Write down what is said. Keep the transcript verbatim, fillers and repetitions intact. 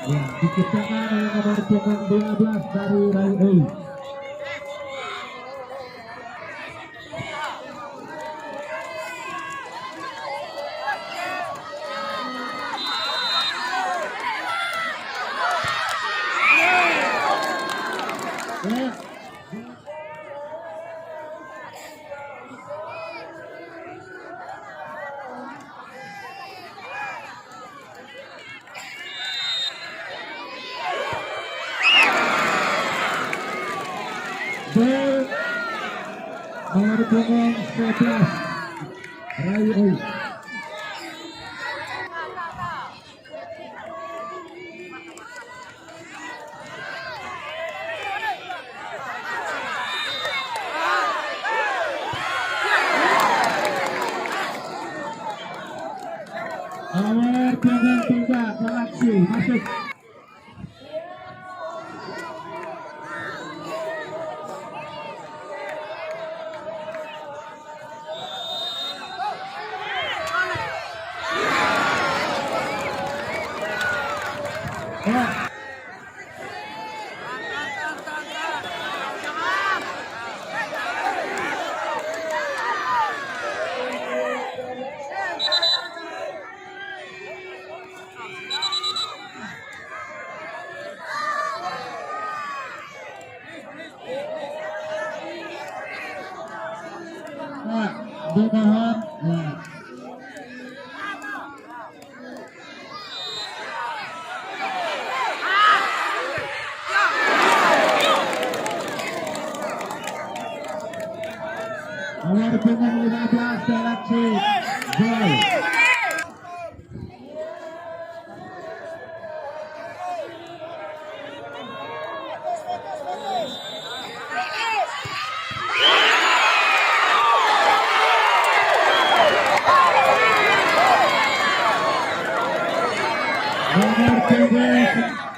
Ya, diciptakan oleh nomor punggung dua belas dari Rai Oi. Ya. Gol nomor punggung sebelas, Rai Oi. Nomor punggung tiga, Galaksi, masuk. Nah, dua bahan. Nah. Nomor punggung lima belas, Galaksi. Gol. Nomor punggung